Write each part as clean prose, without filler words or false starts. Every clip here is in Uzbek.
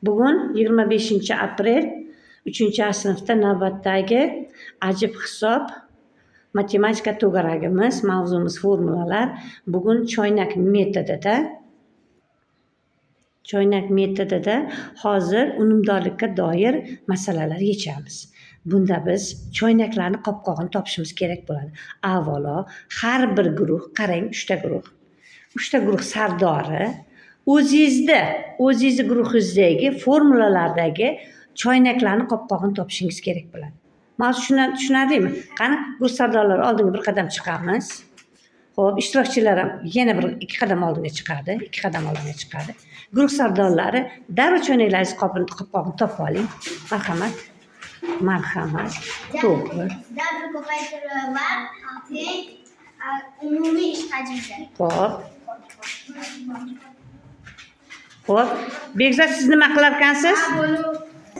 Bugun 25-aprel, 3-A sinfda navbatdagi ajib hisob matematika to'garagimiz, mavzumiz formulalar. Bugun choynak metodida hozir unumdorlikka doir masalalar yechamiz. Bunda biz choynaklarni qopqog'ini topishimiz kerak bo'ladi. Avvalo har bir guruh, qarang, 3 ta guruh. 3 ta guruh sardori o'zingizni guruhingizdagi formulalardagi choynaklarni qopqog'ini topishingiz kerak bo'ladi. Mavzu tushunarlimi? Qani, guruh sardorlari, oldinga bir qadam chiqamiz. Xo'p, ishtirokchilar ham yana bir ikki qadam oldinga chiqadi, 2 qadam oldinga chiqadi. Guruh sardorlari darrov choynaklaringiz qopqog'ini topib oling. Marhamat. Marhamat. To'g'ri. W ko'paytirib vaqt teng umumiy ish hajmiga. Xo'p. Xo'p, Bekzod, siz nima qilar ekansiz?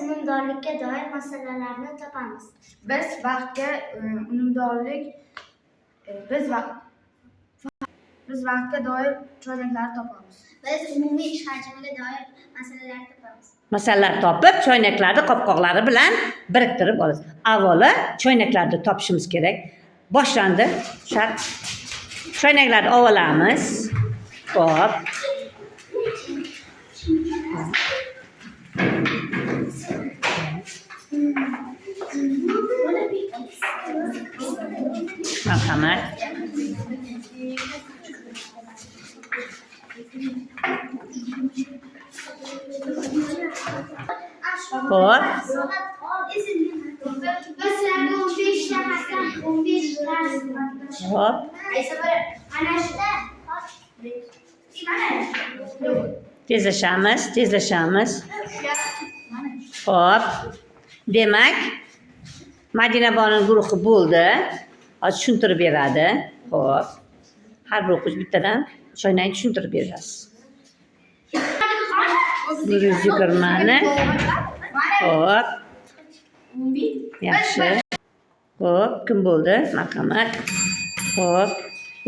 Unumdorlikka doir masalalarni topamiz. Biz vaqtga unumdorlik biz vaqtga doir choynaklarni topamiz. Biz umumiy ish hajmiga doir masalalarni topamiz. Masalalar topib, choynaklarni qopqoqlari bilan biriktirib olasiz. Avvalo choynaklarni topishimiz kerak. Boshlandi. Shart. Choynaklarni olamiz. Xo'p. Marhamat. Xo'p. Biz sizlarga 15 ta hasan, 15 ta. Xo'p. Ana shuda. Tezlashamiz, tezlashamiz. Xo'p. Demak, Madina boning guruhi bo'ldi. Hozir tushuntirib beradi. Xo'p. Har bir o'quvchi bittadan choynakni tushuntirib berasiz. 120ni. Xo'p. Yaxshi. Xo'p, kim bo'ldi? Marhamat. Xo'p.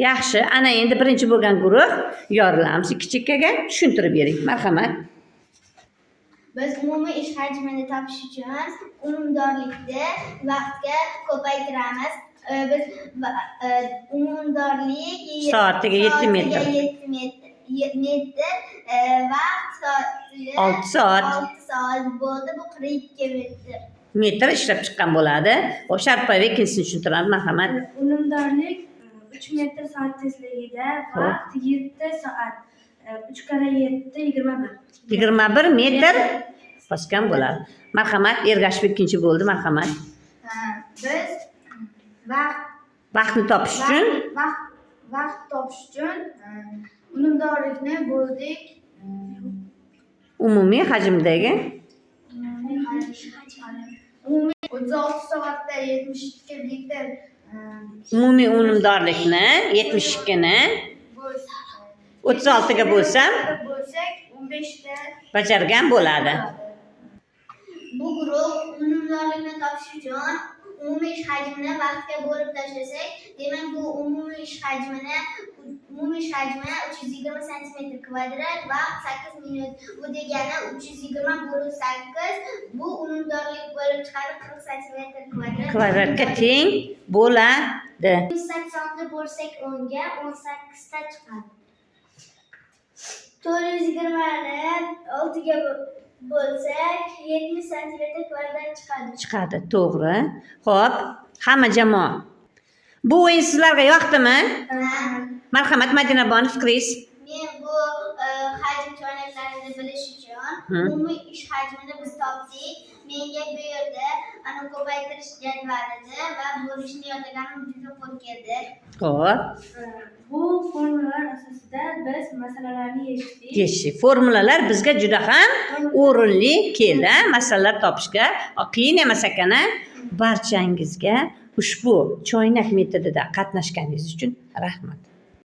Yaxshi. Ana endi birinchi bo'lgan guruh yorilamiz ikki chekkaga, tushuntirib bering. Marhamat. Biz umumiy ish hajmini topish uchun unumdorlikni vaqtga ko'paytiramiz. Biz unumdorlik soatiga 7 metr. Soatiga 7 metr, vaqt soatiga 6 soat. 6 soat bo'ldi. Bu 42 metr. Metr ishlab chiqqan bo'ladi. Xo'p, Sharipova ikkinchisini tushuntiramiz. Marhamat. Unumdorlik 3 metr soat tezligida, vaqt 7 soat. 3 karra 7 21. 21 metr bosgan bo'ladi. Marhamat, Ergashev ikkinchi bo'ldi. Marhamat. Biz vaqt Vaqtni topish uchun vaqt topish uchun unumdorlikni bo'ldik. Umumiy hajmdagi Umumiy 36 soatda 72 metr umumiy unumdorlikni 72 ni 36 ga bo'lsam bo'lsak 15 ta bajargan bo'ladi. Bu guruh unumdorlikni topish uchun umumiy ish hajmini vaqtga bo'lib tashlasak, demak, bu umumiy ish hajmi 320 santimetr kvadrat, vaqt 8 minut. Bu degani 320 bo'lib 8, bu unumdorlik bo'lib chiqadi 40 santimetr kvadrat. Kvadratga teng bo'ladi. 180 ni bo'lsak 10 ga 18 ta chiqadi. 420 ni 6 ga bo'lsak 70 santimetr kvadrat chiqadi. Chiqadi, to'g'ri. Xo'p, hamma jamoa. Bu o'yin sizlarga yoqdimi? Marhamat, Madina bonu, fikringiz. Men bu hajm choynaklarini bilish uchun umumiy ish hajmini biz topdik. Menga bu yerda ana ko'paytirish jadvalini va bo'lishni yodlaganim juda qo'l keldi. Xo'p. Bu formulalar asosida biz masalalarni yechdik. Yechdik. Formulalar bizga juda ham o'rinli keldi, a? Masalalar topishga qiyin emas ekan, a? Barchangizga ushbu choynak metodida qatnashganingiz uchun rahmat.